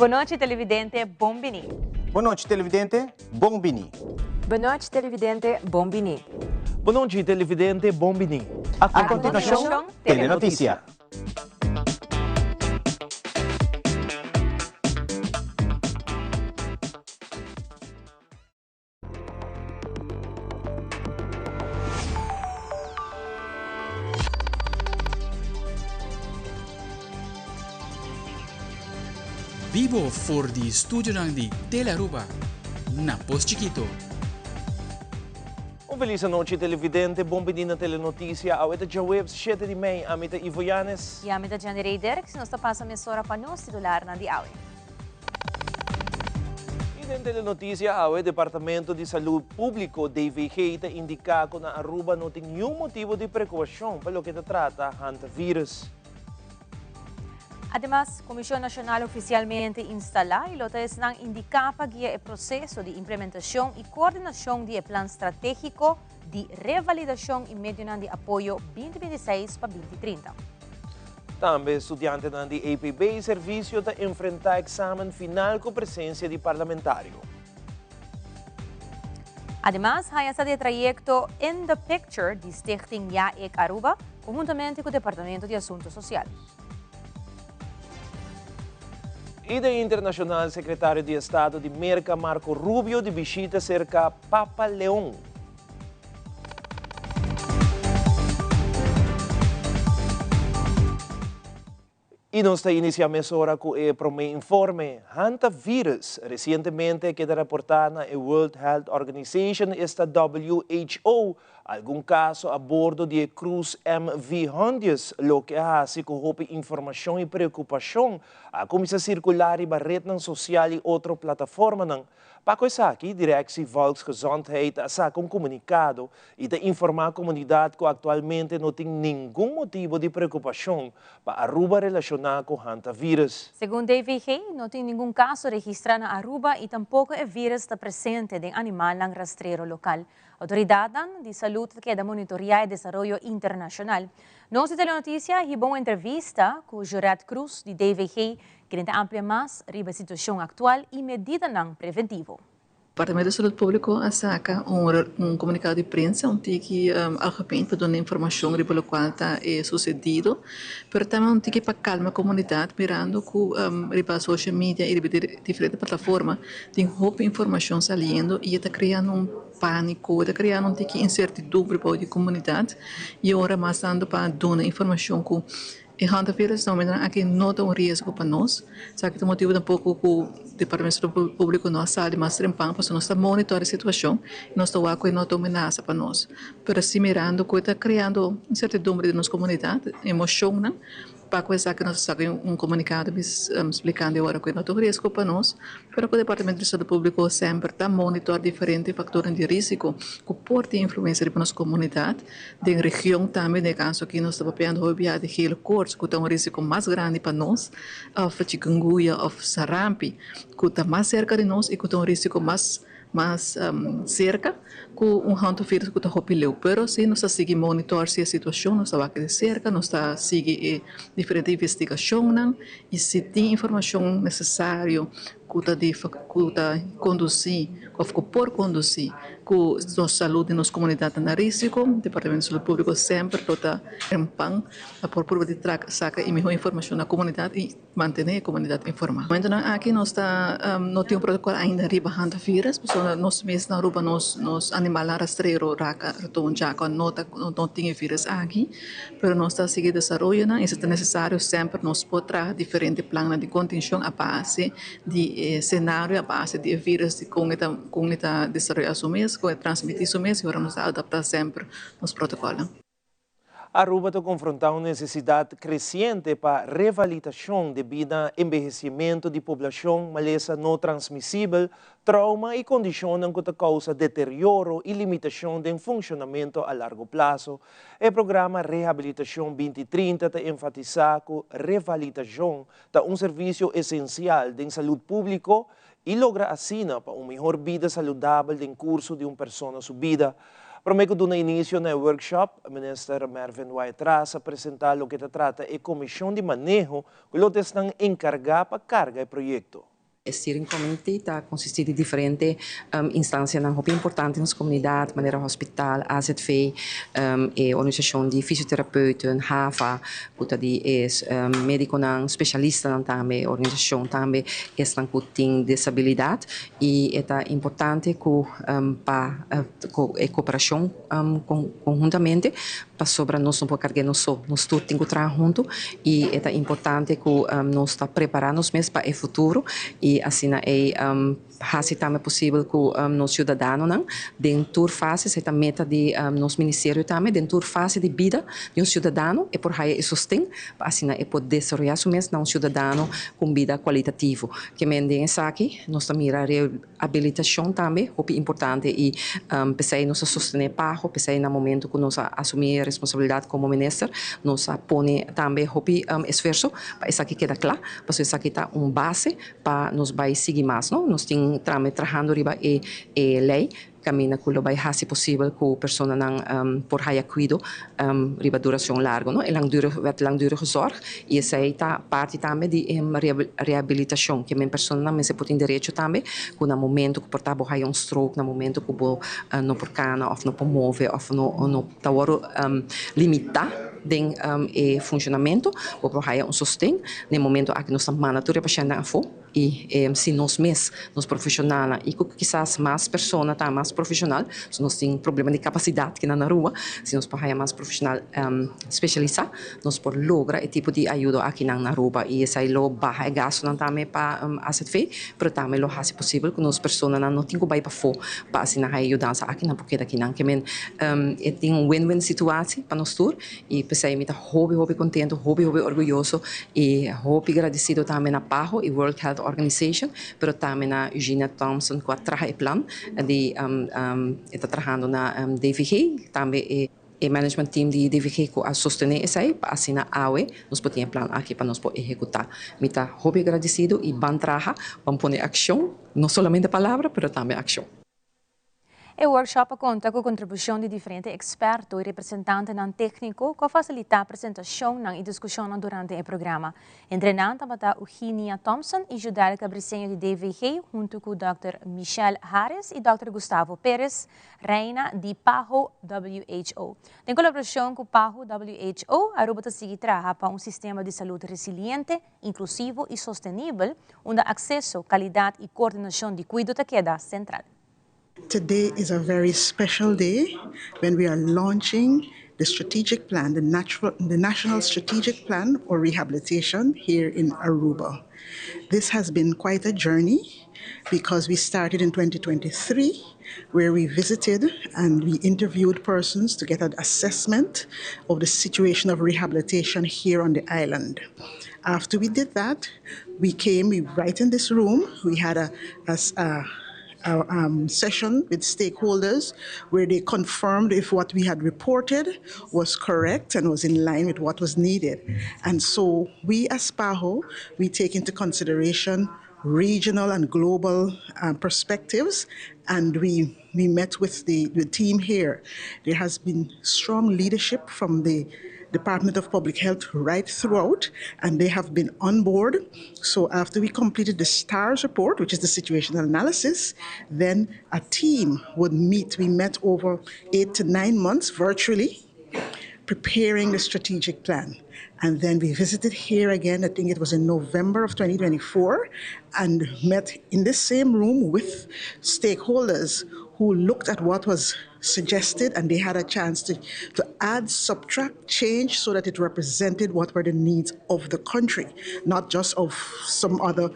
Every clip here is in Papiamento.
Bon nochi televidente, bon bini. Bon nochi televidente, bon bini. Bon nochi televidente, bon bini. Bon nochi televidente, bon bini. A continuacion, Telenoticia. Bibo for di studionan di Telearuba na Pos Chikito. Un feliz anochi televidente, bon bini na Telenoticia. Awe ta djaweps shete di mei, ami ta Ivo Yanes. Y ami ta Janirey Dirks, nos ta pasa mesora pa nos titularnan di awe. Y den Telenoticia awe, Departamento di Salud Publico, DVG, ta indica cu na Aruba no tin niun motibo di preocupacion pa loke ta trata hantavirus. Ademas, Comision Nacional oficialmente instala y lo ta esnan indica pa guia e proceso di implementacion y coordinacion di e plan strategico di revalidacion y medionan di apoyo 2026 pa 2030. Tambe studiantenan di EPB y servicio ta enfrenta examen final cu presencia di parlamentario. Ademas, haya sa di e trayecto In the Picture di Stichting Ja Ik Aruba conhuntamente cu Departamento di Asunto Social. Y den internacional, Secretario di Estado di Merca Marco Rubio di bishita cerca Papa Leon. Y nos ta inicia mesora cu e prome informe. Hantavirus recientemente a keda raporta na e World Health Organization, esta WHO, algun caso a bordo di e cruise MV Hondius, loke a haci cu hopi informacion y preocupacion a cuminsa circula riba rednan social y otro plataformanan. Pa ku esaki, Directie Volksgezondheid a saka un komunikado i ta informá komunidat ku aktualmente no tin ningun motibu di preokupashon pa Aruba relashoná ku hantavirus. Segun DVG, no tin ningun kaso registrá na Aruba i tampoko e vírus ta presente den animalnan rastrero lokal. Outoridatnan di salud ta keda monitoriá e desaroyo internashonal. Nos di Telenoticia hiba un entrevista ku Jorette Croes di DVG Kende ta amplia mas riba e situashon aktual i medidanan preventivo. Departamento di Salud Públiko a saka un komunikado di prensa un tiki algemeen pa duna informashon riba lokual ta e susedido, pero tambe un tiki pa kalma komunidat mirando ku riba social media i riba diferente plataforma tin hopi informashon saliendo i e ta kreando un pániko, e ta kreando un tiki insertidumbre bou di komunidat i ora mas tantu pa duna informashon ku E hantavirus na momentonan aki no ta un riesgo pa nos. Esaki ta motibu tampoco cu Departamento di Salud Publico no a sali mas trempan pasobra nos ta monitor e situacion y nos ta wak cu e no ta un menasa pa nos. Pero si mirando cu e ta creando incertidumbre den nos comunidad, emocionnan, pa cu esaki nos a saca un comunicado splicando e ora cu e no ta un riesgo pa nos, pero cu Departamento di Salud Publico semper ta monitor diferente factornan di risico cu por tin influencia riba nos comunidad. Den region tambe, den e kaso aki nos ta papiando hopi bia di gele koorts ku ta un risiko mas grandi pa nos, òf chikungunya òf sarampi ku ta mas serka di nos i ku ta un risiko mas mas serka ku un hantavirus ku ta hopi leu. Pero si nos ta sigui monitor si e situashon, nos ta wak di serka, nos ta sigui e diferente investigashonnan i si tin informashon nesesario ku ta di ku ta kondusí òf ku por kondusí ku nos salud di nos komunidat ta na risiko, Departamento di Salud Públiko semper lo ta trempan pa por purba di traka saka e mihó informashon na komunidat i mantené e komunidat informá. Momentonan aki nos ta no tin un protokòl ainda riba hantavirus pasobra nos mes na Aruba nos nos animalnan rastrero raka raton djaka no ta no tin e virus aki pero nos ta sigui desaroyonan i si ta nesesario semper nos por traha diferente plannan di kontenshon a base di e senario a base di e virus di kon e ta kon e ta desaroyá su mes kon e transmití su mes i ora nos ta adaptá semper nos protokòlnan. Aruba ta konfrontá un nesesidat kresiente pa revalitashon debí na embehesimentu di poblashon, malesa no transmisibel, trauma i kondishonnan ku ta kousa deterioro i limitashon den funshonamentu a largo plaso. E programa Rehabilitashon 2030 ta enfatisá ku revalitashon ta un servisio esensial den salud públiko i logra asina pa un mihor bida saludabel den kurso di un persona su bida. Promé ku duna inisio na e workshop, Minister Mervin Wyatt-Ras a presentá loke ta trata e komishon di maneho ku lo ta esnan enkargá pa karga e proyekto. E steering committee ta consisti di diferente instancianan hopi importante den nos comunidad, manera hospital, AZV, e organisacion di fysiotherapeuten, HAVA, cu ta di e mediconan, specialistanan tambe, organisacion tambe esnan cu tin disabilidad y e ta importante cu pa e cooperacion conhuntamente pasobra nos no por cargu'e nos so, nos tur tin cu traha hunto y e ta importante cu nos ta prepara nos mes pa e futuro y asina ey haci tambe posibel cu nos ciudadanonan den tur fase, esey ta meta di nos ministerio tambe, den tur fase di bida di un ciudadano e por haya e sosten pa asina e por desaroya su mes na un ciudadano cu un bida cualitativo. Ke men den esaki nos ta mira Abilitacion tambe hopi importante y p'esey nos a sostene PAHO, p'esey na momento cu nos a asumi e responsabilidad como minister nos a pone tambe hopi esfuerso pa esaki keda cla, pasobra esaki ta un base pa nos bay sigui mas no. Nos tin tambe trahando riba e ley caminda cu lo bay haci posibel cu personanan por haya cuido riba duracion largo no, e langdurig, wet langdurige zorg, y esey ta parti tambe di e rehabilitacion, ke men personanan mester por tin derecho tambe cu na momento cu por ta bo haya un stroke, na momento cu bo no por cana of no por move of no no ta worde limita den e funcionamento, bo por haya un sosten. Na e momento aki nos ta manda tur e pashentnan afo. I si nos mes, nos profeshonalnan i ku kisas mas persona ta mas profeshonal, so nos tin problema di kapasidat kinan na Aruba, si nos por haya mas profeshonal spesialisá, nos por logra e tipo di ayudo akinan na Aruba i esei lo baha e gastunan tambe pa AZV, pero tambe lo hasi posibel ku nos personanan no tin ku bai pafó pa asina haya yudansa aki, nan por keda akinan. Ke men e tin un win-win situatie pa nos tur. I p'esei mi ta hopi hopi kontentu, hopi hopi orguyoso i hopi gradisido tambe na PAHO i World Health Organization, pero tambe na Eugenia Thompson ku a traha e plan di e ta trahando na DVG, tambe e e management team di DVG ku a sostené esei pa asina awe nos por tin e plan aki pa nos por ehekutá. Mi ta hopi gradisido i ban traha, ban pone akshon, no solamente palabra pero tambe akshon. E workshop a konta ku kontribushon di diferente eksperto i representantenan tékniko ku a fasilitá presentashonnan i diskushonnan durante e programa. Entre nan tabata Eugenia Thompson i Judelka Briceño di DVG huntu ku dòkter Michelle Harris i dòkter Gustavo Perez Reina di PAHO WHO. Den kolaborashon ku PAHO WHO, Aruba ta sigui traha pa un sistema di salud resiliente, inklusivo i sostenibel unda akseso, kalidat i koordinashon di kuido ta keda sentral. Today is a very special day when we are launching the strategic plan, the, natural, the National Strategic Plan for Rehabilitation here in Aruba. This has been quite a journey because we started in 2023 where we visited and we interviewed persons to get an assessment of the situation of rehabilitation here on the island. After we did that, we came, we right in this room, we had a, a, a a session with stakeholders where they confirmed if what we had reported was correct and was in line with what was needed. And so we as PAHO, we take into consideration regional and global perspectives, and we, we met with the, the team here. There has been strong leadership from the Department of Public Health right throughout, and they have been on board. So after we completed the STARS report, which is the situational analysis, then a team would meet. We met over 8 to 9 months virtually, preparing the strategic plan. And then we visited here again, I think it was in November of 2024, and met in this same room with stakeholders who looked at what was suggested and they had a chance to add, subtract, change so that it represented what were the needs of the country, not just of some other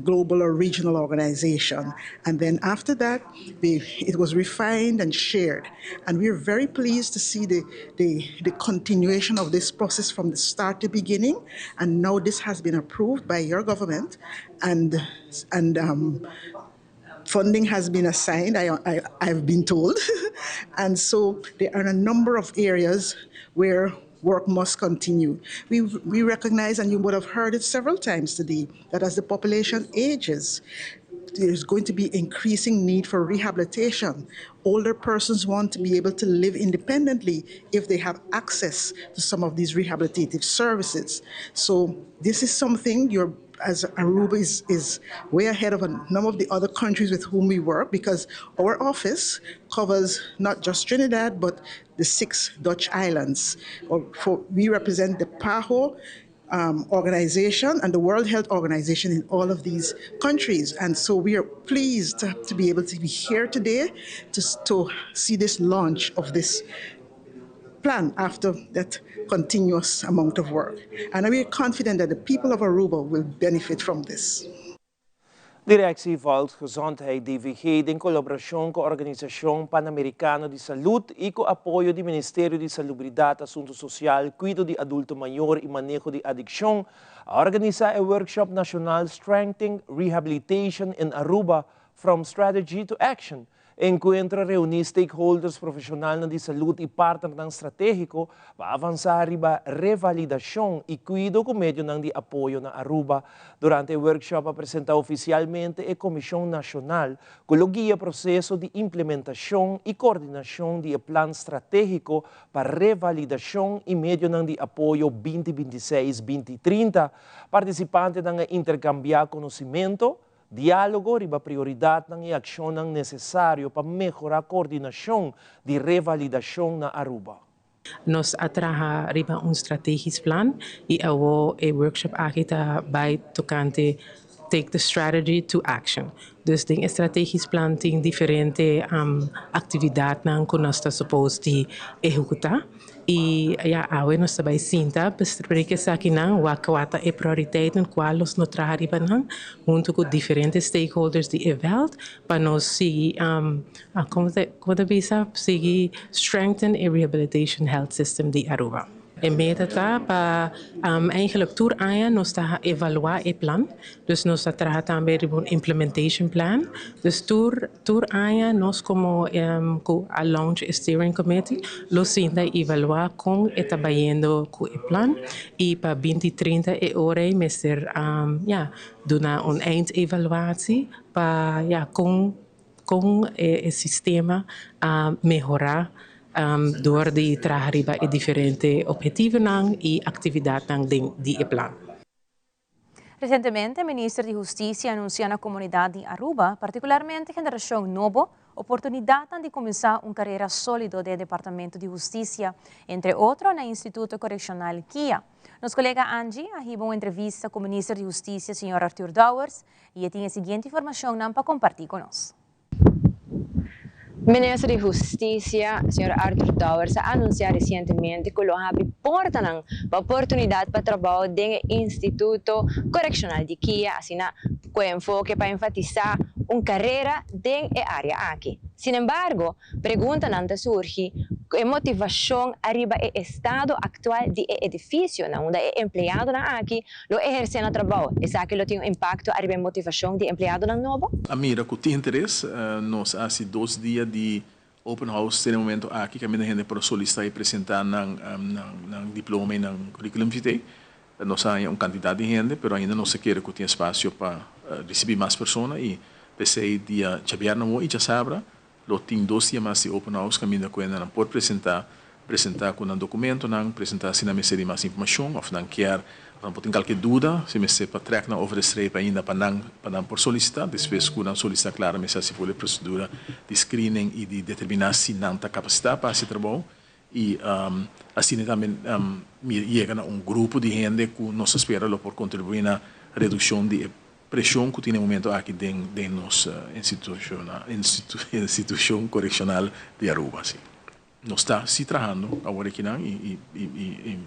global or regional organization. And then after that, it was refined and shared. And we are very pleased to see the continuation of this process from the start to beginning. And now this has been approved by your government and funding has been assigned, I've been told. And so there are a number of areas where work must continue. We recognize, and you would have heard it several times today, that as the population ages, There's going to be increasing need for rehabilitation. Older persons want to be able to live independently if they have access to some of these rehabilitative services. So this is something you're as Aruba is way ahead of a number of the other countries with whom we work, because our office covers not just Trinidad, but the six Dutch islands. We represent the PAHO organization and the World Health Organization in all of these countries. And so we are pleased to be able to be here today to see this launch of this plan after that continuous amount of work. And we are confident that the people of Aruba will benefit from this. Directie Volksgezondheid, DVG, den colaboracion cu Organisacion Panamericano di Salud y cu apoyo di Ministerio di Salubridad, Asunto Social, Cuido di Adulto Mayor y Maneho di Adiccion, a organisa e workshop nacional Strengthening Rehabilitation in Aruba: From Strategy to Action. Encuentro a reuni stakeholders profesional di salud y partner strategico pa avansa riba revalidacion y cuido cu medio di apoyo na Aruba. Durante e workshop a presenta oficialmente e Comision Nacional cu lo guia e proceso di implementacion y coordinacion di plan strategico pa revalidacion y medio di apoyo 2026-2030. Participantenan a intercambia conocimento, dialogo riba prioridad y accion necesario pa mehora coordinacion di revalidacion na Aruba. Nos a traha riba un strategisch plan y e workshop aki ta bay tocante take the strategy to action. Dus den strategisch plan tin diferente actividadnan cu nos ta supposed di ehecuta. Y ja, awe nos ta bay sinta, bespreken esakinan, cua ta e prioriteiten, cual nos lo traha riba nan, hunto cu diferente stakeholders di e veld, pa nos sigui, con ta bisa, sigui strengthen a rehabilitation health system di Aruba. E meta ta pa eigenlijk tur aña nos ta evalua e plan. Dus nos ta traha tambe un implementation plan. Dus tur aña nos como cu a launch steering committee lo sinta evalua con e ta bayendo cu e plan y pa 2030 e ora mester ja, duna un eindevaluatie pa, ja, con e sistema a mehora door di traha riba e diferente obhetivonan y actividadnan di e plan. Recientemente, Minister di Husticia a anuncia na comunidad di Aruba, particularmente generacion nobo, oportunidad di cuminsa un carera solido den Departamento di Husticia, entre otro na Instituto Correccional KIA. Nos colega Angie a hiba un entrevista cu Minister di Husticia, señor Arthur Dowers, y tin e siguiente informacion pa comparti cu nos. Minister di Husticia, señor Arthur Dowers, a anuncia recientemente cu lo habri porta pa oportunidad pa trabou den Instituto Correccional di KIA, asina cu enfoke pa enfatisa un carera den e area aki. Sin embargo, preguntanan ta surgi e motivacion ariba e estado actual di edificio na unda e empleadonan aki lo eherce nan trabou. Esaki lo tin un impacto ariba e motivacion di empleadonan nobo? A mira, cu tin interes, nos a haci 2 dia di open house den momento aki, cu hende por solicita y presenta nan diploma y nan curriculum vitae. Nos tin un cantidad di hende, pero ainda no ta kere cu tin espacio pa ricibi mas persona y p'esey dia diabierna y diasabra, lo tin 2 dia mas di open house caminda cu nan por presenta cu nan documentonan, presenta si nan mester di mas informacion of nan kier, nan por tin cualkier duda, si mester pa trek nan over de streep ainda pa nan por solicita. Despues cu nan solicita, claramente si for e procedura di screening y di determina si nan ta capacita pa e trabou y asina tambe yega na un grupo di hende cu nos ta spera lo por contribui na reduccion di presion cu tin na e momento aki den nos institucion correccional di Aruba. Asina. Nos ta si trahando awor aki nan y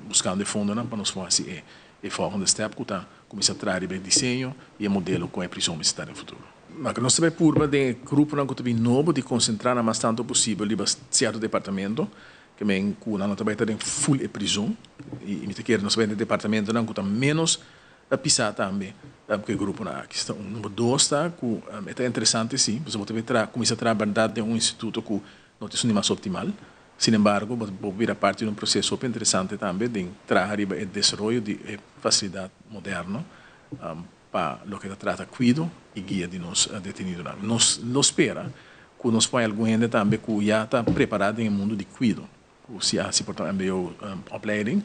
buscando fondo pa nos haci e volgende step cu ta cuminsa traha e diseño y e modelo cu e prison ta den futuro. Mas nos tambe purba di gruponan cu tambe nobo di concentra mas tanto posibel den cierto departamento kiermen cu nan tambe ta den full e prison y mi ta kere nos tambe den departamentonan cu ta menos pisa tambe cu e gruponan aki. Un number 2 ta cu ta interesante si, bo tambe cuminsa traha berdad den un instituto cu no ta mas optimal. Sin embargo, bo bira parti di un proceso interesante tambe di traha e desaroyo di facilidad moderno. pa loke ta trata kuido i guia di nos detenidonan. Nos lo spera ku nos pon algun hende tambe ku ya ta prepará den e mundu di kuido, ku si a hasi por ta un mbo opleiding,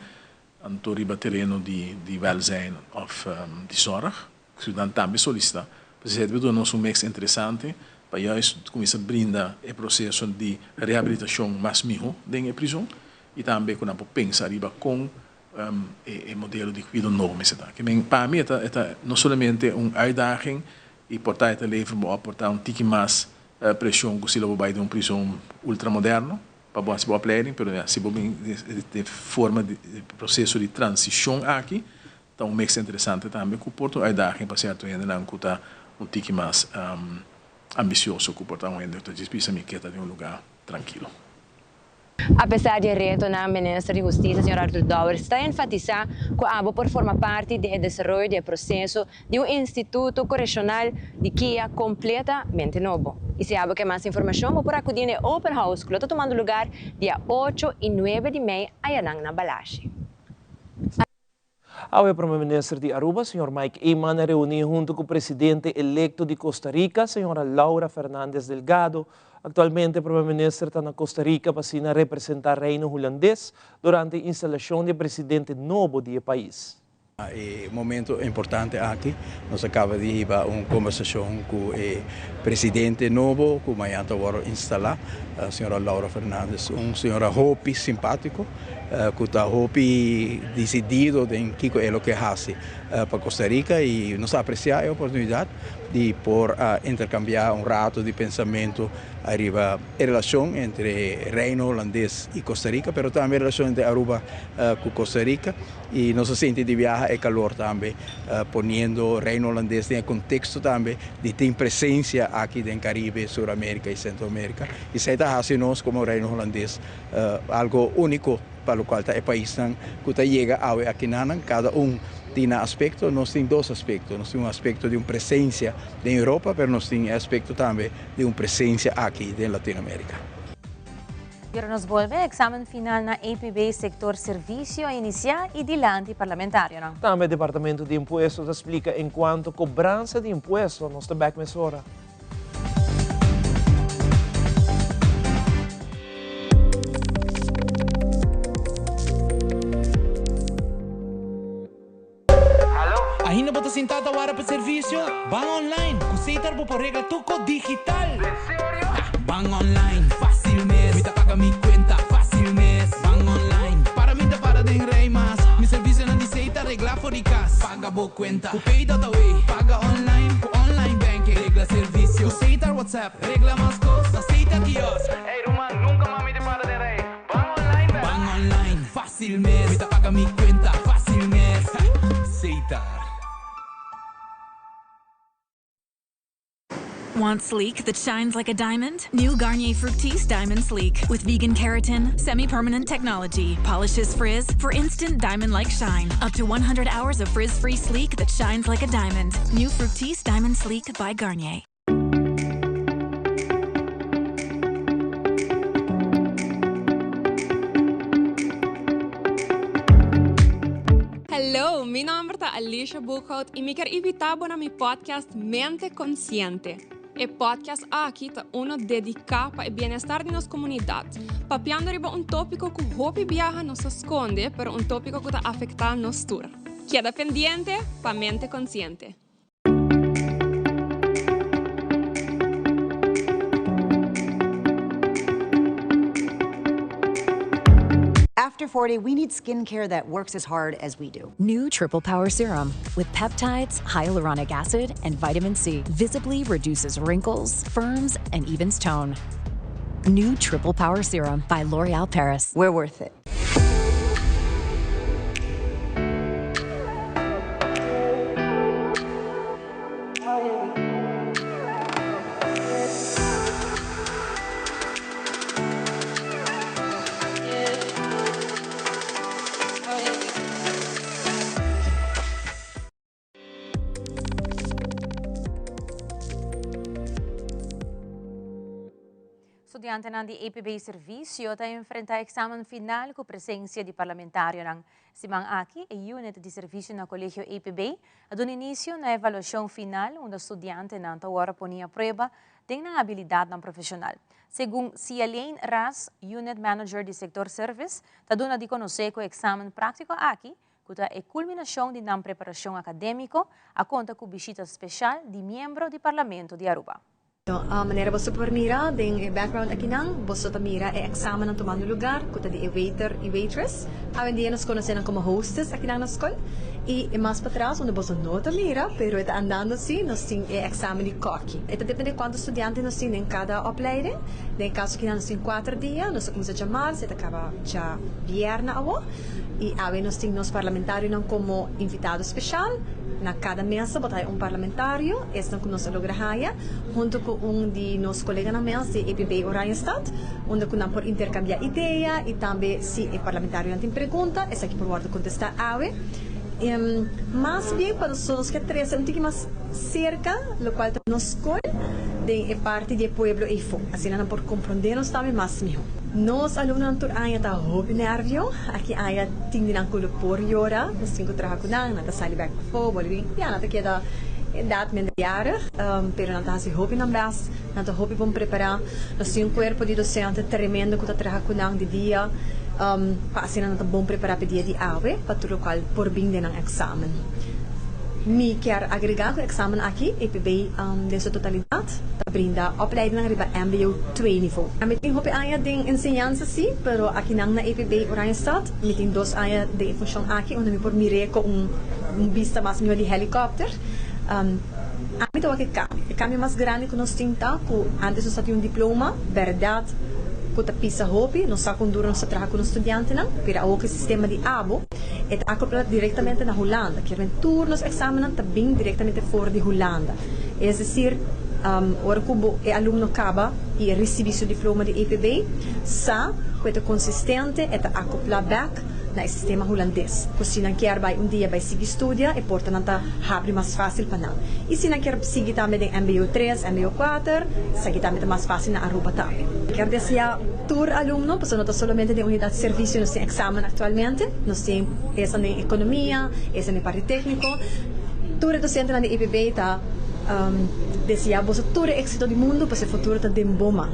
anto riba tereno di di wèlzijn òf di zòrg, ku nan tambe solisitá. Pues esei ta duna nos un mix interesante pa juist kuminsá brinda e proseso di rehabilitashon mas mihó den e prizon i tambe ku nan por pensa riba kon e modelo di kuido nobo mester ta. Ke men pa mi e ta e ta no solamente un uitdaging i por ta e ta lever bo op por ta un tiki mas preshon ku si lo bo bai den un prizon ultramoderno pa bo hasi bo opleiding, pero ya si bo bin den forma di proseso di transishon aki ta un mix interesante tambe ku por ta un uitdaging pa sierto hendenan ku ta un tiki mas ambisioso ku por ta un hende ku ta djis bisa mi ke ta den un luga trankilo. Apesar di e retonan, Minister di Hustisia, señor Arthur Dowers, ta enfatisá ku abo por forma parti di e desaroyo di e proseso di un instituto korekshonal di kia kompletamente nobo. I si abo ke mas informashon, bo por akudí na e Open House ku lo ta tumando lugar dia ocho i nuebe di mei ayanan na Balashi. Awe Prome Minister di Aruba, señor Mike Eman a reuni hunto cu Presidente electo di Costa Rica, señora Laura Fernandez Delgado. Actualmente Prome Minister ta na Costa Rica pa asina representa Reino Hulandes durante instalacion di e Presidente nobo di e pais. Na e momento importante aki nos a caba di hiba un conversacion cu e Presidente nobo cu mañan ta worde instala, señora Laura Fernandez, un señora hopi simpatico. Ku ta hopi disidido den kiko e lo ke hasi pa Costa Rica i nos ta apresiá e oportunidat di por a interkambiá un rato di pensamentu ariba e relashon entre Reino Holandes i Costa Rica pero tambe e relashon entre Aruba ku Costa Rica i nos a sinti di biaha e kalor tambe poniendo Reino Holandes den e konteksto tambe di tin presensia aki den Karibe, Sur Amerika i Sentro Amerika i esei ta hasi nos komo Reino Holandes Algo úniko pa lokual ta e paisnan ku ta yega awe akinanan, kada un tin nan aspekto. Nos tin dos aspekto, nos tin un aspekto di un presensia den Europa, pero nos tin e aspekto tambe di un presensia aki den Latinoamérika. Y ora nos bolbe, examen final na EPB sector servicio a inicia y dilanti parlamentarionan. Tambe Departamento di Impuesto ta splica encuanto cobransa di impuesto. Nos ta bek mesora. Ainda bo ta sintá ta wara pa servisio? Ban online! Ku Setar bo por regla tur kos digital! Ban online, fásil mes! Mi ta paga mi kuenta, fásil mes! Ban online, para mi ta para den rei mas! Mi servisionan di Setar reglá for di kas! Paga bo kuenta ku Pay.away, paga online ku online banking, regla servisio ku Setar WhatsApp, regla mas kos na Setar Kiosk. Ey ruman, nunka mas mi ta para den rei. Ban online bèk! Ban online, fásil mes! Mi ta paga mi kuenta, fásil mes! Setar. Want sleek that shines like a diamond? New Garnier Fructis Diamond Sleek with vegan keratin, semi-permanent technology, polishes frizz for instant diamond-like shine. Up to 100 hours of frizz-free sleek that shines like a diamond. New Fructis Diamond Sleek by Garnier. Hello, mi nomber ta Alicia Boekhout y mi kier invita bo na mi podcast Mente Consciente. E podcast aki ta uno dedica pa e bienestar di nos comunidad, papiando riba un topico cu hopi biaha nos ta sconde, pero un topico cu ta afecta nos tur. Keda pendiente pa Mente Consciente. After 40, we need skincare that works as hard as we do. New Triple Power Serum with peptides, hyaluronic acid, and vitamin C visibly reduces wrinkles, firms, and evens tone. New Triple Power Serum by L'Oreal Paris. We're worth it. Studiantenan di EPB Servicio ta enfrenta examen final cu presencia di parlamentarionan. Siman aki, e unit di servicio na Colegio EPB a duna inicio na evaluacion final unda studiantenan ta wordo poni a prueba den nan habilidadnan profesional. Segun Cielaine Ras, unit manager di sector service, ta duna di conoce cu e examen practico aki, cu ta e culminacion di nan preparacion academico, a conta cu bishita special di miembro di Parlamento di Aruba. Manera boso por mira den e background akinan, boso ta mira e examennan tumando lugar cu ta di e waiter y waitress. Awendia nos conoce nan como hostess akinan na scol. Y e mas patras unda boso no ta mira, pero e ta andando si, nos tin e examen di koki. E ta depende cuanto studiante nos tin den cada opleiding. Den e caso akinan nos tin cuater dia, nos a cuminsa djamars, e ta caba djabierna awo. Y awe nos tin nos parlamentarionan como invitado special. Na cada mesa bo ta haya un parlamentario, esnan cu nos a logra haya, hunto cu un di nos coleganan mes di EPB Oranjestad, unda cu nan por intercambia idea y tambe si e parlamentarionan tin pregunta, esaki por wordo contesta awe. Mas bien pa nos nos ke trece un tiki mas cerca locual ta nos scol den e parti di e pueblo eyfo, asina nan por comprende nos tambe mas miho. Nos alumnonan tur aña ta hopi nervio, aki aña tin di nan cu lo por yora, nos tin cu traha cu nan, nan ta sali bek pafó, bolbe bin, ya nan ta keda edad minderjarig, pero nan ta haci hopi nan best, nan ta hopi bon prepara, nos tin un cuerpo di docente tremendo cu ta traha cu nan di dia, pa asina nan ta bon prepara p'e dia di awe, pa tur locual por bin den nan examen. Mi kier agrega cu e examen aki, EPB den su totalidad ta brinda opleidingnan riba mbo twee nivo. Mi tin hopi aña den enseñansa si, pero akinan na EPB Oranjestad mi tin dos aña den e funcion aki unda mi por mir'é cu un bista mas miho di helicopter. Ami ta wak e cambio. E cambio mas grandi cu nos tin ta cu antes nos ta tin un diploma, berdad cu ta pisa hopi, nos sa con duro nos ta traha cu nos studiantenan, pero awor cu e sistema di abo, E ta acopla directamente na Hulanda, kier men tur nos examennan ta bin directamente for di Hulanda. Es decir, ora cu bo e alumno caba y e ricibi su diploma di EPB, sa cu e ta consistente, e ta acopla bek na e sistema Hulandes. Cu si nan kier bay un dia bay sigui studia, e portanan ta habri mas facil pa nan. Y si nan kier sigui tambe den mbo tres, mbo cuater, esaki tambe ta mas facil na Aruba tambe. Kier desea tur alumno, pasobra no ta solamente den unidad servicio nos tin examen actualmente, nos tin esan den economia, esan den parti tecnico. Tur e docentenan di EPB ta desea boso tur e exito di mundo pasobra e futuro ta den bo man.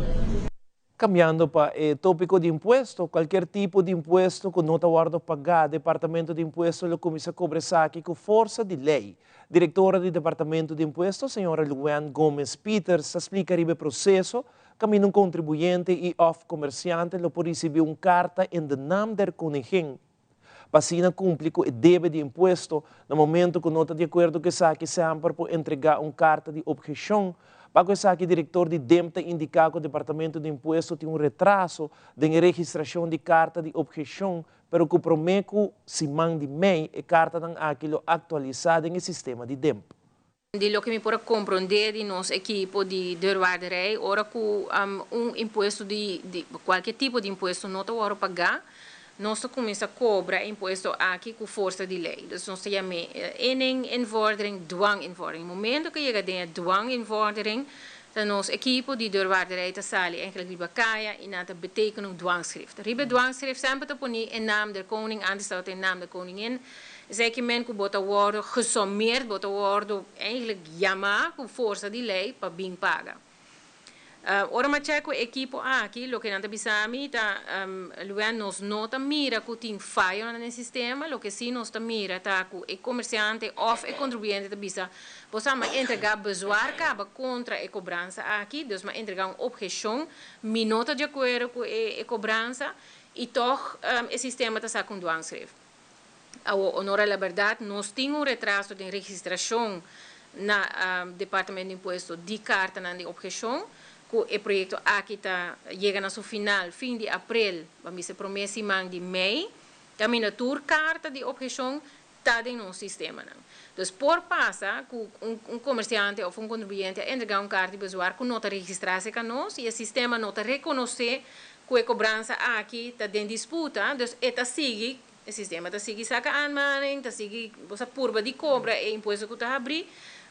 Cambiando pa e topico di impuesto, cualkier tipo di impuesto cu no ta wordo paga, Departamento di Impuesto lo cuminsa cobra esaki cu forsa di ley. Directora di Departamento di Impuesto, señora Luann Gomez Pieters, ta splica riba e proceso caminda un contribuyente y of comerciante lo por ricibi un carta in de naam der Koningin pa asina cumpli cu e debe di impuesto. Na momento cu no ta di acuerdo cu esaki semper por entrega un carta di obhecion. Pa cu esaki director di DIMP ta indica cu Departamento di Impuesto tin un retraso den e registracion di carta di obhecion pero cu prome cu siman di mei e cartanan aki lo actualisa den e sistema di DIMP. Di loke mi por a komprondé di nos ekipo di deurwaarderij, ora ku un impuesto di kualke tipo di impuesto no ta wòrdu pagá, nos ta kuminsá kobra e impuesto aki ku forsa di lei. Dus nos ta yam'é inning, invordering, dwanginvordering. Momento ku yega den e dwanginvordering, ta nos ekipo di deurwaarderij ta sali eigenlijk riba kaya i nan ta beteken un dwangschrift. Riba e dwangschrift semper ta poni e naam der koning, antes tabata e naam der koningin, Esei ke men ku bo ta wòrdu gesommeerd, bo ta wòrdu eigenlijk yamá ku forsa di lei pa bin paga. Ora mi a chèk ku e ekipo aki, loke nan ta bisa mi ta, Luan, nos no ta mira ku tin fayonan den e sistema, loke sí nos ta mira ta ku e komersiante òf e kontribuyente ta bisa, bo sa, mi a entregá bezwaar kaba kontra e kobransa aki, dus mi a entregá un opheshon, mi no ta di akuerdo ku e kobransa, i tòg e sistema ta saka un dwangschrift. Awor, honor a la berdad, nos tin un retraso den registracion na Departamento di Impuesto di cartanan di obhecion, cu e proyecto aki ta yega na su final fin di april, ban bisa prome siman di mei, caminda tur carta di obhecion ta den nos sistemanan. Dus por pasa cu un comerciante of un contribuyente a entrega un carta di bezwaar cu no ta registra cerca nos y e sistema no ta reconoce cu e cobransa aki ta den disputa, dus e ta sigui E sistema ta sigui saca aanmaning, ta sigui bo sa purba di cobra e impuesto cu ta habri,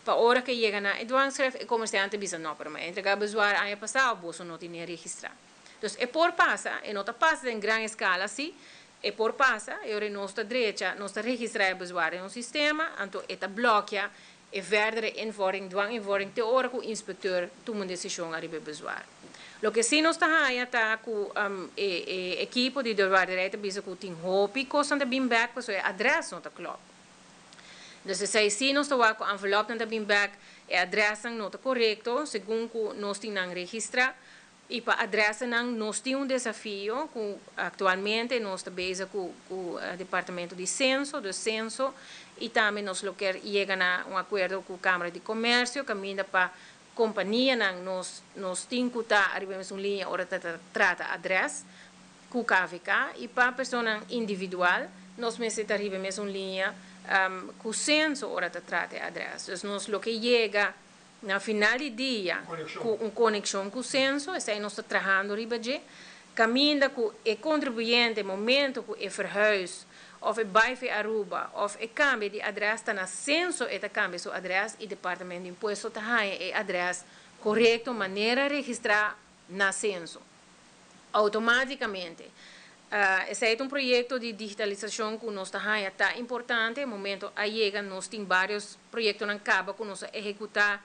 pa ora cu e yega na e dwangschrift e comerciante bisa no, pero mi a entrega bezwaar aña pasado, boso no tine registra. Dus e por pasa, e no ta pasa den gran escala si, e por pasa, e ora nos ta drecha, nos ta registra e bezwaar den nos sistema, anto e ta blokea e verdere invordering, dwanginvordering, te ora cu inspecteur tuma un decision ariba e bezwaar. Loke si nos ta haya ta cu e e ekipo di deurwaarderij ta bisa cu tin hopi cosnan ta bin bek pasobra e adres no ta klop. Dus esei si nos ta wak cu envelopnan ta bin bek, e adresnan no ta corecto segun cu nos tin nan registra. Y pa adresanan nos tin un desafio cu actualmente nos ta bezig cu cu departamento di censo, dus censo, y tambe nos lo kier yega na un acuerdo cu Camara di Comercio caminda pa companianan nos nos tin cu ta ariba mesun linea ora ta trata adres cu KVK y pa personanan individual nos mester ta riba e mesun linea cu censo ora ta trata e adres. Dus nos lo ke yega Na final di dia, ku un konekshon ku Senso, esei nos ta trahando riba dje, kaminda ku e kontribuyente momento ku e verhuis òf e bai fi Aruba òf e kambia di adrès ta na Senso e ta kambia su adrès i Departamento di Impuesto ta haña e adrès korekto manera registrá na Senso. Outomátikamente. Esei ta un proyekto di digitalisashon ku nos ta haña ta importante. E momento a yega, nos tin vários proyektonan kaba ku nos a ehekutá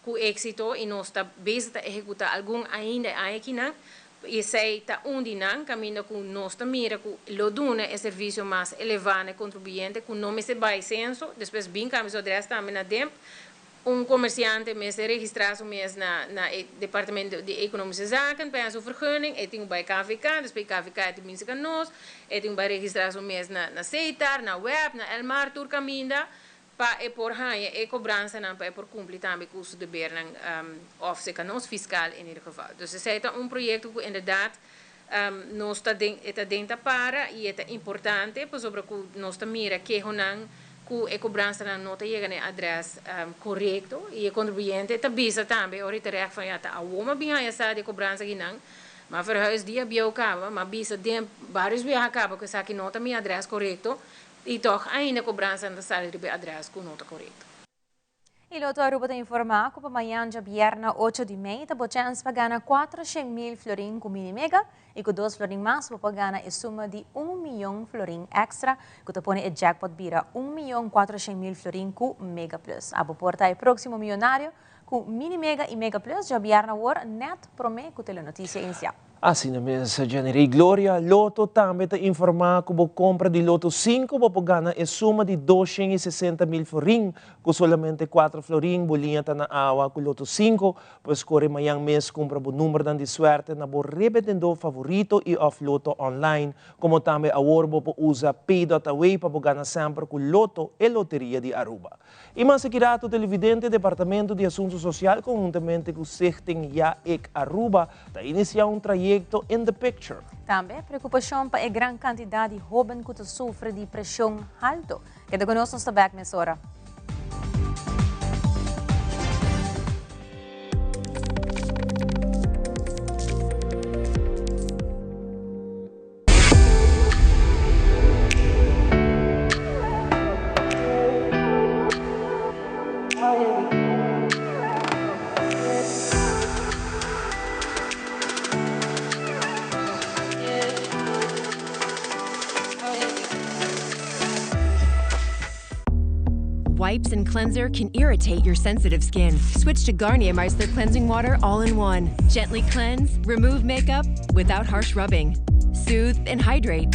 ku éksito i nos ta bezig ta ehekutá algun ainda e aña akinan. I esei ta un di nan, kaminda ku nos ta mira ku lo duna e servisio mas elevá na e kontribuyente ku no mester bai senso, despues bin kambia su adrès tambe na DEMP. Un comerciante mester registra su mes na na e departamento di Economische Zaken pa su vergunning, e tin cu bay KVK, despues KVK e tin binse ca nos, e tin cu bay registra su mes na na Setar, na web, na Elmar, tur caminda pa e por haya e cobransanan pa e por cumpli tambe cu su debernan of se ca nos fiscal in ieder geval. Dus esey ta un proyecto cu inderdaad nos ta den e ta den ta para y e ta importante pasobra cu nos ta mira kehonan cu e cobransanan no ta yega na e adres corecto y e contribuyente ta bisa tambe ora y ta recht van ya ta awo m'a bin haya sa di e cobransa akinan m'a verhuis dia bieu caba m'a bisa den varios biaha caba cu esaki no ta mi adres corecto y toch ainda cobransanan ta sali riba e adres cu no ta corecto. Y Lotto Aruba ta informa cu pa mañan djabierna ocho di mei ta bo chens pa gana 400 mil florin cu Mini Mega y cu dos florin mas bo por gana e suma di un miyon florin extra cu ta pone e jackpot bira un miyon 400 mil florin cu Mega Plus. Abo por ta e proximo miyonario cu Mini Mega y Mega Plus djabierna awor net prome cu Telenoticia inicia. Asina mes, Jenny Gloria, Lotto tambe ta informa cu bo compra di Lotto 5 bo por gana e suma di 260 mil florin, cu solamente 4 florin bo liña ta na awa cu Lotto 5, pues core mañan mes cumpra bo numbernan di suerte na bo rebendedor favorito y of Lotto online, como tambe awor bo por usa Pay.away pa bo gana semper cu Lotto e Loteria di Aruba. Y mas aki rato televidente, Departamento di Asunto Social conhuntamente cu Stichting Ja Ik Aruba ta inicia un trayecto in the picture. Tambe preocupacion pa e gran cantidad di hoben cu ta sufri di presion halto. Keda cu nos, nos ta back mesora. Wipes and cleanser can irritate your sensitive skin. Switch to Garnier Micellar Cleansing Water All-in-One. Gently cleanse, remove makeup without harsh rubbing. Soothe and hydrate.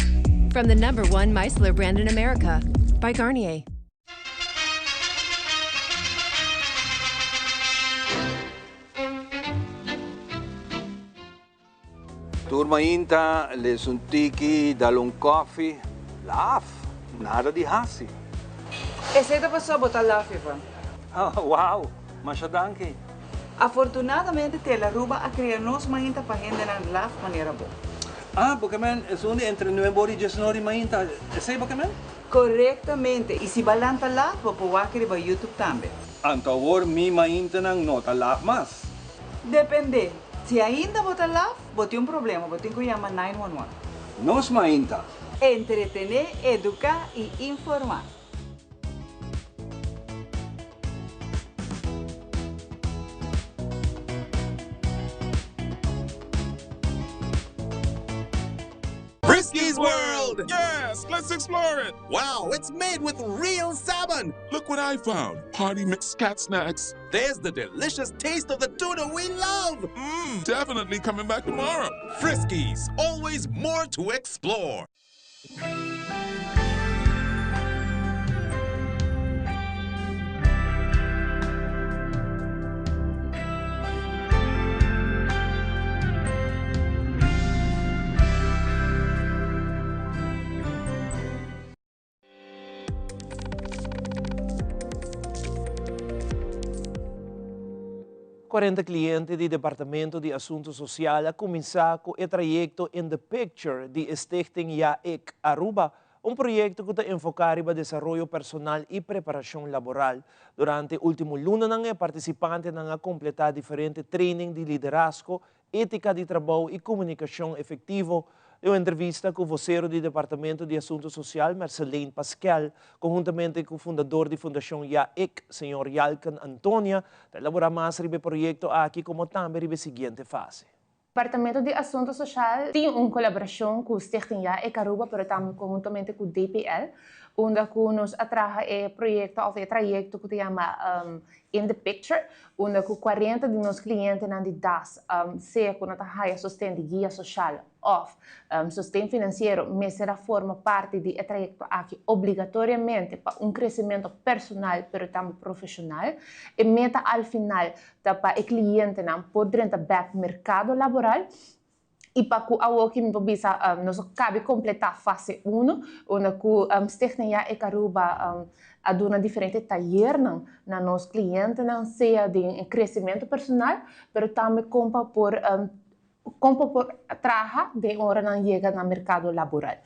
From the number one micellar brand in America, by Garnier. Tur mainta, lesa un tiki, dal un koffie. Laf, nada di hasi. Esey ta paso bo ta laf, Ivan. Oh, wow, masha danki. Afortunadamente, Tele Aruba a crea Nos Mainta pa hendenan laf manera bo. Ah, bo kemen, esun di entre 9 or y 19 or di mainta. Esey bo kemen? Corectamente. Y si bo a lanta laf, bo por wak riba YouTube tambe. Anto awor mi maintanan no ta laf mas. Depende. Si ainda bo ta laf, bo tin un problema, bo tin cu yama 911. Nos Mainta. Entretene, educa y informa. world! Yes, let's explore it! Wow, it's made with real salmon! Look what I found! Party mix cat snacks. There's the delicious taste of the tuna we love! Mmm, definitely coming back tomorrow. Friskies, always more to explore. Cuarenta cliente di Departamento di Asunto Social a cuminsa cu e trayecto In the Picture di e Stichting Ja Ik Aruba, un proyecto cu ta enfoca riba desaroyo personal y preparacion laboral. Durante ultimo lunanan e participantenan a completa diferente training di liderazgo Étika di trabou i komunikashon efektivo. Den un entrevista ku vosero di Departamento di Asuntu Sosial, Merceline Paskel, konhuntamente ku fundador di Fundashon Ya Ik, señor Yalken Antonia, ta elaborá mas riba e proyekto aki komo tambe riba e siguiente fase. Departamento di Asuntu Sosial tin un kolaborashon ku Stichting Ya Ik Aruba pero tambe konhuntamente ku DPL unda ku nos a traha e proyekto òf e trayekto ku ta yama In the Picture, unda ku 40 di nos klientenan di das, sea ku nan ta haya sosten di guia soshal òf sosten finansiero, mester a forma parti di e trayekto aki obligatoriamente pa un kresementu personal pero tambe profeshonal. E meta al final ta pa e klientenan por drenta bèk merkado laboral. I pa ku awoki mi por bisa nos a kabi kompletá fase uno, unda ku Stichting Ya Ek Aruba a duna diferente tayernan na nos klientenan, sea den e kresementu personal, pero tambe kon pa por kon pa por traha den ora nan yega na merkado laboral.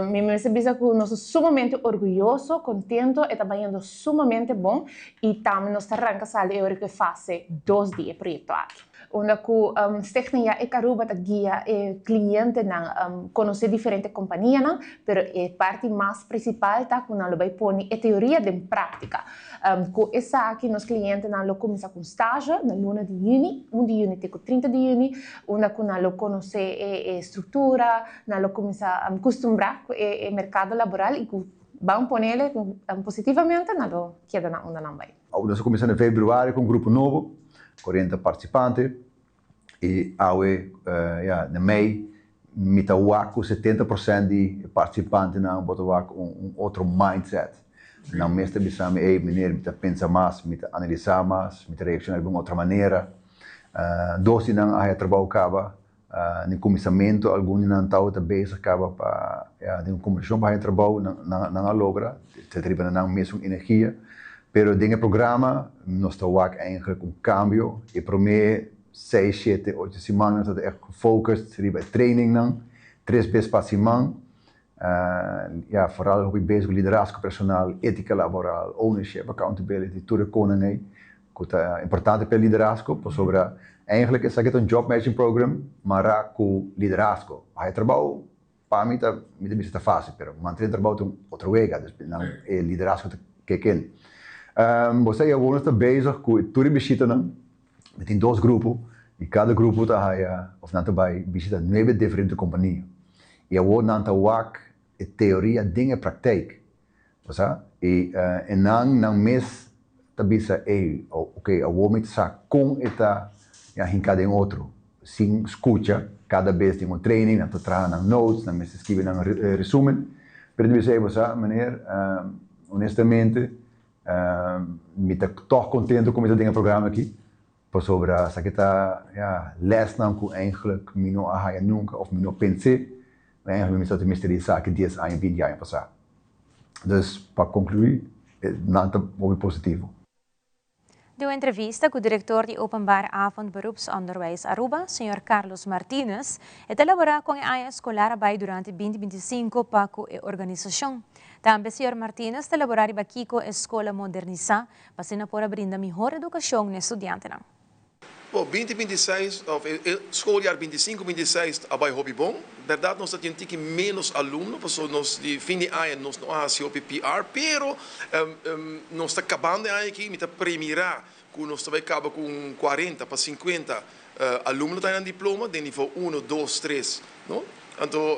Mi mester bisa ku nos ta sumamente orguyoso, kontento, e ta bayendo sumamente bon i tambe nos ta ranka sali e ora ku e fase dos di e proyekto aki. Unda ku Stichting Ya Ek Aruba ta guia e klientenan konosé diferente kompanianan, pero e parti mas prinsipal ta ku nan lo bai pone e teoria den práktika. Ku esaki nos klientenan lo kuminsá ku un stage na luna di yüni, un di yüni te ku 30 di yüni, unda ku nan lo konosé e struktura, nan lo kuminsá kustumbrá ku e merkado laboral i ku ban ponele positivamente nan lo keda na unda nan bai. Nos a kuminsá na februari ku un grupo nobo, 40 partisipante, i awe ya na mei mi ta wak ku 70% di e partisipantenan bo ta wak un otro mindset. Nan mes ta bisa mi, ey meneer mi ta pensa mas, mi ta analisá mas, mi ta reakshoná di un otro manera. Dos di nan a haya trabou kaba Den kuminsamentu algun di nan tabata bezig kaba pa ya den un kombersashon pa haña trabou, nan nan a logra, ta riba na nan mesun energia. Pero den e programa nos ta wak eigenlijk un kambio. E promé seis, shete, ocho siman nos ta ègt gefocust riba e trainingnan, tres bes pa siman. Ya foral hopi bezig ku liderazgo personal, etika laboral, ownership, accountability, tur e konan ei ku ta importante pa e liderazgo pasobra eigenlijk esaki ta un job matching program mará ku liderazgo. Haya trabou pa mi ta mi ta bisa ta fásil pero mantené trabou ta un otro wega dus nan e liderazgo ta kick in. Bo sa awor nos ta bezig ku tur e bishitanan mi tin dos grupo i kada grupo ta haya òf nan ta bai bishita nuebe diferente kompania. I awor nan ta wak e teoria den e praktijk. Bo sa? I e nan nan mes ta bisa, ey, oké, awor mi ta sa kon e ta ya hinká den otro. Sin skucha, kada bes den un training nan ta traha nan notes, nan mester skibi nan resumen. Pero ta bisa, ey, bo sa, meneer, honestamente, mi ta tòg kontento ku mi ta den e programa aki. Pasobra esaki ta, ja, lèsnan ku eigenlijk mi no a haya nunka òf mi no pens'é, ma eigenlijk mi sa mester di esaki dies aña, binti aña pasá. Dus, pa konkluí, nan ta hopi positivo. Den un entrevista ku direktor di Openbaar Avond Beroepsonderwijs Aruba, señor Carlos Martinez, e ta elaborá kon e aña eskolar a bai durante binti 25 pa ku e organisashon. Tambe señor Martinez ta elaborá riba kiko e skol a modernisá pa asina por a brinda mihor edukashon na e studiantenan. Bo, binti binti seis, òf e skoljaar binti sinku binti seis a bai hopi bon. Bèrdat nos ta tin un tiki ménos alumno pasobra nos di fin di aña nos no a hasi hopi PR, pero nos ta kabando e aña aki, mi ta premirá ku nos ta bai kaba ku un kuarenta pa sinkuenta alumno ta haña nan diploma den nivo uno, dos, tres, no? Anto.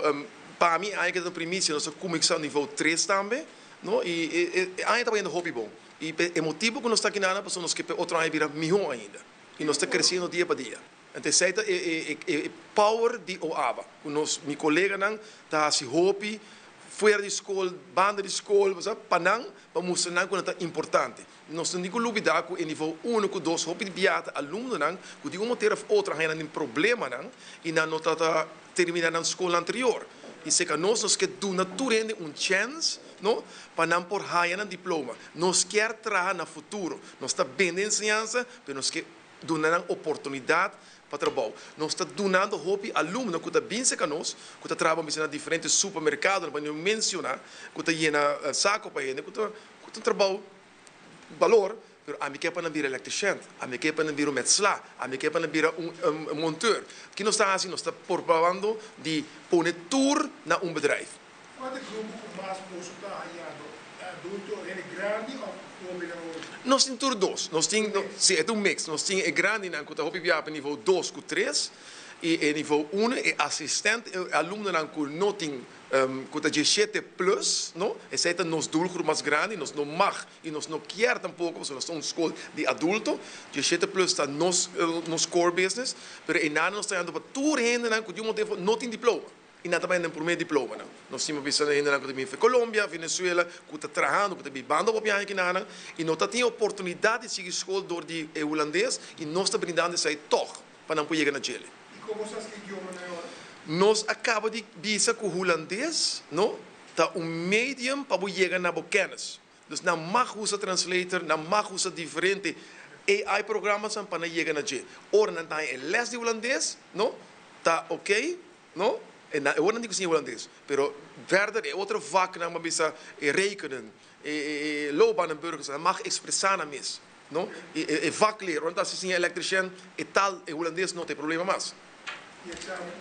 Pa mi aña ke ta primisia nos a kuminsá nivel tres tambe, no, i e aña ta bayendo hopi bon. I e motibu ku nos ta aki nan pasobra nos ke pa e otro aña bira mihó ainda. I nos ta kresiendo dia pa dia. Anto esei ta e power di OABA, ku nos, mi koleganan ta hasi hopi fuera di skol, banda di skol, pa nan, pa mustra nan ku nan ta importante. Nos no tin ku lubidá ku e nivel uno ku dos hopi di biaha ta alumnonan ku di un manera òf otro a haña nan den problemanan i nan no ta ta terminá nan skol anterior. I seka nos, nos ke duna tur hende un chèns, no, pa nan por haña nan diploma. Nos kier traha na futuro. Nos ta bende enseñansa, pero nos ke duna nan oportunidat pa trabou. Nos ta dunando hopi alumno ku ta bin seka nos, ku ta traha, bo bisa, na diferente supermerkadonan, pa no mensioná, ku ta yena sako pa hende, ku ta Ku ta un trabou balor, pero ami ke pa nan bira electrician, ami ke pa nan bira un metsla, ami ke pa nan bira un monteur. Ki nos ta hasi? Nos ta probando di pone tur na un bedrijf. Kua ta e grupo ku mas boso ta hayando? E adulto, hende grandi òf hóbennan hopi? Nos tin tur dos. Nos tin, si, e ta un mix. Nos tin e grandinan ku ta hopi biaha pa nivo dos ku tres i e nivo uno, e asistent, e alumnonan ku no tin Cu ta dieshete plus, no? Esey ta nos doelgroep mas grandi, nos no mag y nos no kier tampoco, pasobra nos ta un school di adulto. Dieshete plus ta nos nos core business, pero eynan nos ta yendo pa tur hendenan cu di un motivo no tin diploma y nan ta bay den primer diplomanan. Nos tin bisa hendenan cu ta bin for Colombia, Venezuela, cu ta trahando, cu ta bibando hopi aña kinanan y no ta tin e oportunidad di sigui school door di e Hulandes y nos ta brindando esey tog. pa nan por yega na djele. I komo sa ski idioma na e ora? Nos a kaba di bisa ku hulandes, no, ta un medium pa bo yega na bo kennis. Dus nan mag usa translator, nan mag usa diferente AI programma's pa nan yega na dje. Ora nan ta haña e les di hulandes, no, ta oké, no, e nan e ora nan tin ku siña hulandes. Pero verder e otro vaknan, bo a bisa e rekenen, e loopbaan en burgers, nan mag ekspresá nan mes. No, e e vakleer, ora ta siña electricien e taal e hulandes no ta e problema mas. Y examen?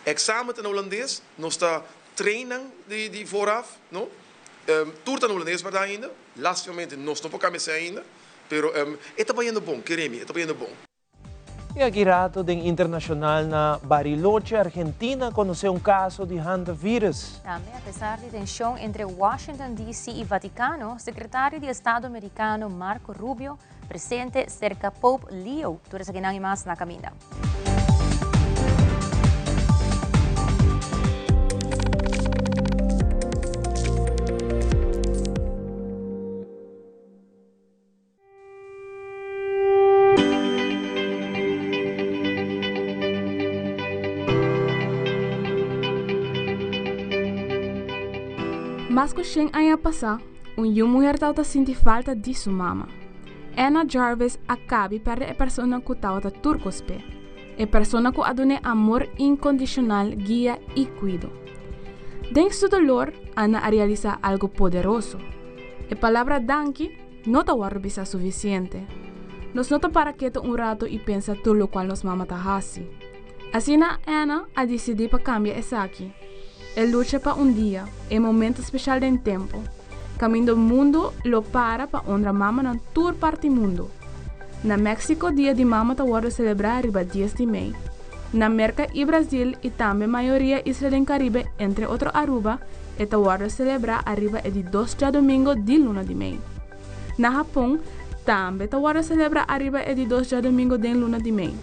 Examen ta na hulandes, nos ta train nan di di vooraf, no. Tur ta na hulandes berdad ainda, lastimamente nos no por cambia esey ainda, pero e ta bayendo bon, kere mi, e ta bayendo bon. Y aki rato den internacional na Bariloche, Argentina, conoce un caso di hantavirus. Tambe apesar di tension entre Washington DC y Vaticano, Secretario di Estado Mericano Marco Rubio presente cerca Pope Leo. Tur esakinan y mas na caminda. Mas ku shen aña pasá, un yu muher tabata sinti falta di su mama. Anna Jarvis a kabi pèrdè e persona ku tabata tur kos p'e, e persona ku a dun'é amor inkondishonal, guia i kuido. Den su dolor, Anna a realisá algu poderoso. E palabra danki no ta wòrdu bisá sufisiente. Nos no ta para ketu un ratu i pensa tur lokual nos mama ta hasi. Asina Anna a disidí pa kambia esaki. E lucha pa un dia, e momento speshal den tempu, kaminda mundu lo para pa honra mamanan tur parti mundu. Na Mexico Dia di Mama ta wòrdu selebrá riba dies di mei. Na Merka i Brazil i tambe mayoria isla den Karibe entre otro Aruba e ta wòrdu selebrá ariba e di dos djadumingo di luna di mei. Na Hapon tambe ta wòrdu selebrá ariba e di dos djadumingo den luna di mei.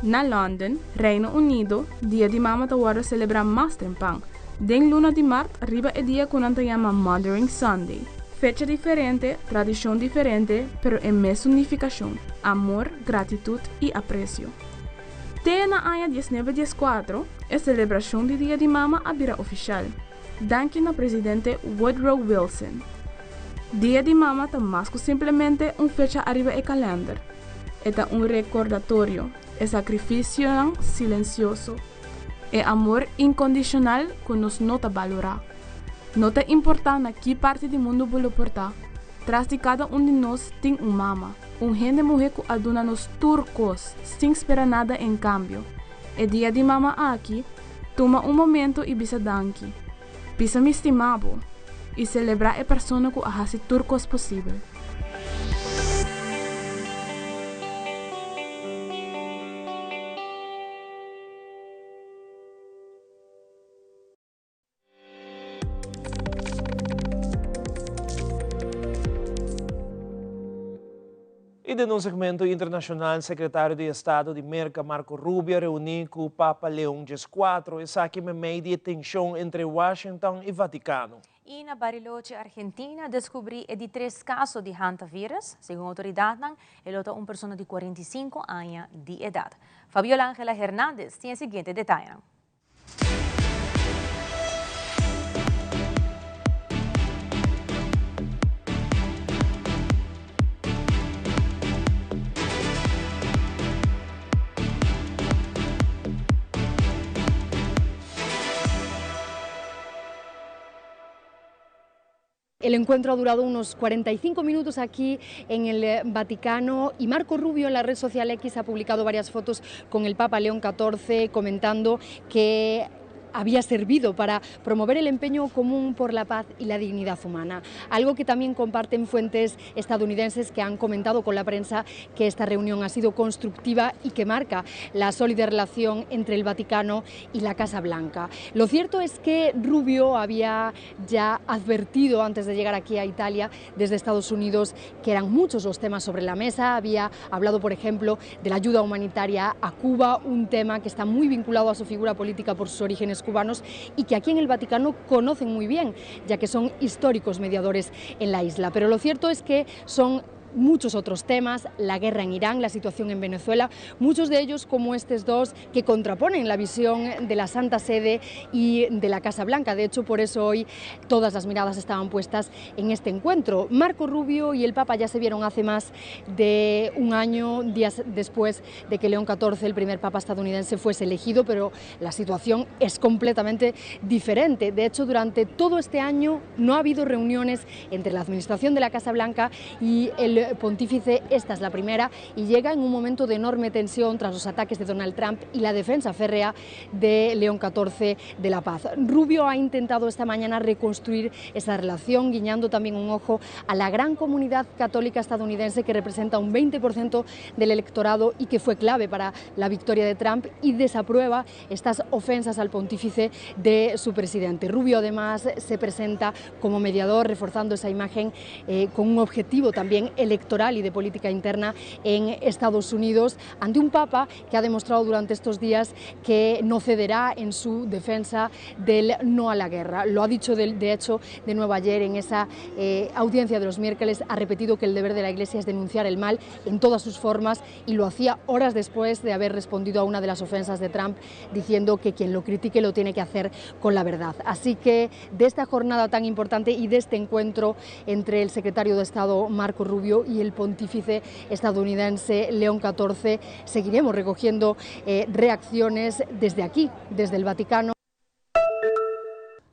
Na London, Reino Unido, Dia di Mama ta wòrdu selebrá mas trempan, den luna di mart riba e dia ku nan ta yama Mothering Sunday. Fecha diferente, tradishon diferente, pero e mesun nifikashon, amor, gratitut i apresio. Te na aña diesnebe dieskuatro, e selebrashon di Dia di Mama a bira ofishal, danki na presidente Woodrow Wilson. Dia di Mama ta mas ku simplemente un fecha ariba e kalènder. E ta un rekordatorio, e sakrifisionan silensioso, e amor inkondishonal ku nos no ta balorá. No ta importá na ki parti di mundu bo lo por ta, tras di kada un di nos tin un mama, un hende muhé ku a duna nos tur kos sin spera nada en kambio. E dia di mama aki, tuma un momento i bisa danki. Bisa mi stima bo i selebrá e persona ku a hasi tur kos posibel. I den un segmento internashonal, Sekretario di Estado di Merka Marco Rubio a reuní ku Papa Leon Xvi, esaki meimei di e tenshon entre Washington i Vatikano. I na Bariloche, Argentina, a deskubrí e di tres kaso di hantavirus. Segun outoridatnan, e lo ta un persona di 45 aña di edat. Fabiola Angela Hernandez tin e siguiente detayenan. El encuentro ha durado unos 45 minutos aquí en el eh, Vaticano y Marco Rubio en la red social X ha publicado varias fotos con el Papa León XIV comentando que había servido para promover el empeño común por la paz y la dignidad humana. Algo que también comparten fuentes estadounidenses que han comentado con la prensa que esta reunión ha sido constructiva y que marca la sólida relación entre el Vaticano y la Casa Blanca. Lo cierto es que Rubio había ya advertido antes de llegar aquí a Italia desde Estados Unidos que eran muchos los temas sobre la mesa. Había hablado, por ejemplo, de la ayuda humanitaria a Cuba, un tema que está muy vinculado a su figura política por sus orígenes cubanos y que aquí en el Vaticano conocen muy bien, ya que son históricos mediadores en la isla. Pero lo cierto es que son muchos otros temas, la guerra en Irán, la situación en Venezuela, muchos de ellos como estos dos que contraponen la visión de la Santa Sede y de la Casa Blanca. De hecho, por eso hoy todas las miradas estaban puestas en este encuentro. Marco Rubio y el Papa ya se vieron hace más de un año, días después de que León XIV, el primer Papa estadounidense, fuese elegido, pero la situación es completamente diferente. De hecho, durante todo este año no ha habido reuniones entre la Administración de la Casa Blanca y el pontífice. Esta es la primera y llega en un momento de enorme tensión tras los ataques de Donald Trump y la defensa férrea de León XIV de la Paz. Rubio ha intentado esta mañana reconstruir esa relación, guiñando también un ojo a la gran comunidad católica estadounidense que representa un 20% del electorado y que fue clave para la victoria de Trump y desaprueba estas ofensas al pontífice de su presidente. Rubio además se presenta como mediador, reforzando esa imagen eh, con un objetivo también electoral y de política interna en Estados Unidos, ante un papa que ha demostrado durante estos días que no cederá en su defensa del no a la guerra. Lo ha dicho de, de hecho de nuevo ayer en esa eh, audiencia de los miércoles, ha repetido que el deber de la Iglesia es denunciar el mal en todas sus formas y lo hacía horas después de haber respondido a una de las ofensas de Trump diciendo que quien lo critique lo tiene que hacer con la verdad. Así que de esta jornada tan importante y de este encuentro entre el secretario de Estado Marco Rubio y el pontífice estadounidense León XIV, seguiremos recogiendo eh, reacciones desde aquí, desde el Vaticano.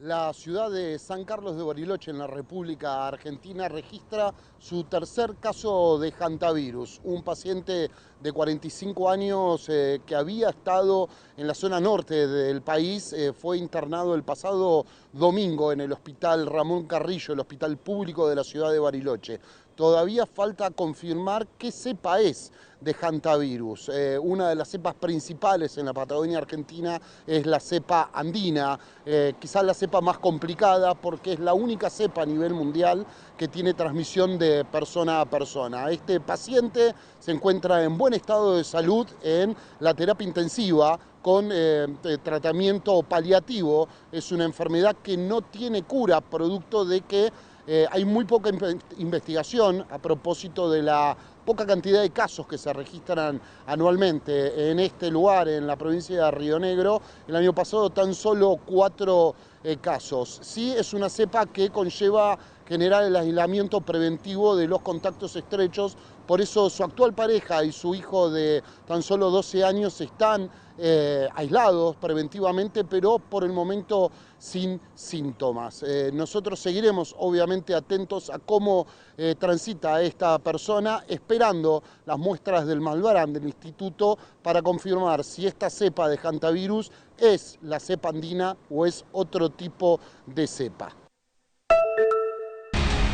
La ciudad de San Carlos de Bariloche, en la República Argentina, registra su tercer caso de hantavirus. Un paciente de 45 años eh, que había estado en la zona norte del país eh, fue internado el pasado domingo en el hospital Ramón Carrillo, el hospital público de la ciudad de Bariloche. Todavía falta confirmar qué cepa es de hantavirus. Eh, una de las cepas principales en la Patagonia Argentina es la cepa andina, eh, quizás la cepa más complicada porque es la única cepa a nivel mundial que tiene transmisión de persona a persona. Este paciente se encuentra en buen estado de salud en la terapia intensiva con eh, tratamiento paliativo. Es una enfermedad que no tiene cura, producto de que eh, hay muy poca investigación a propósito de la poca cantidad de casos que se registran anualmente en este lugar, en la provincia de Río Negro. El año pasado tan solo cuatro eh, casos. Sí es una cepa que conlleva generar el aislamiento preventivo de los contactos estrechos, por eso su actual pareja y su hijo de tan solo 12 años están eh, aislados preventivamente, pero por el momento sin síntomas. Eh, nosotros seguiremos obviamente atentos a cómo eh, transita esta persona, esperando las muestras del Malvarán del instituto para confirmar si esta cepa de hantavirus es la cepa andina o es otro tipo de cepa.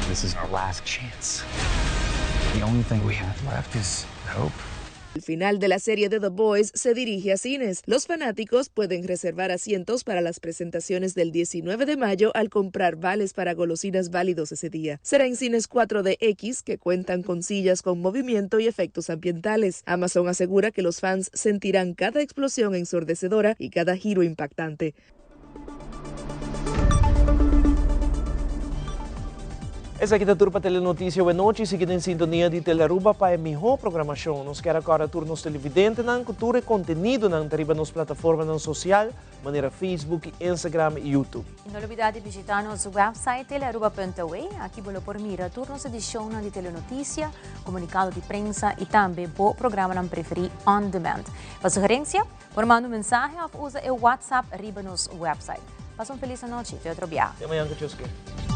This is our last chance. The only thing we have left is hope. El final de la serie de The Boys se dirige a cines. Los fanáticos pueden reservar asientos para las presentaciones del 19 de mayo al comprar vales para golosinas válidos ese día. Será en cines 4DX que cuentan con sillas con movimiento y efectos ambientales. Amazon asegura que los fans sentirán cada explosión ensordecedora y cada giro impactante. Esaki ta tur pa Telenoticia Wenochi, sigui den sintonia di Telearuba pa e miho programacion. Nos kier a corda tur nos televidentenan cu tur e contenidonan ta riba nos plataformanan social manera Facebook, Instagram y YouTube. Y no lubida di bishita nos website telearuba.aw, aki bo lo por mira tur nos edicionnan di Telenoticia, comunicado di prensa y tambe bo programanan preferi on demand. Pa sugerencia, Por manda un mensahe of usa e WhatsApp riba nos website. Pasa un feliz anochi. Te otro biaha. Te mañan cu Dios kier.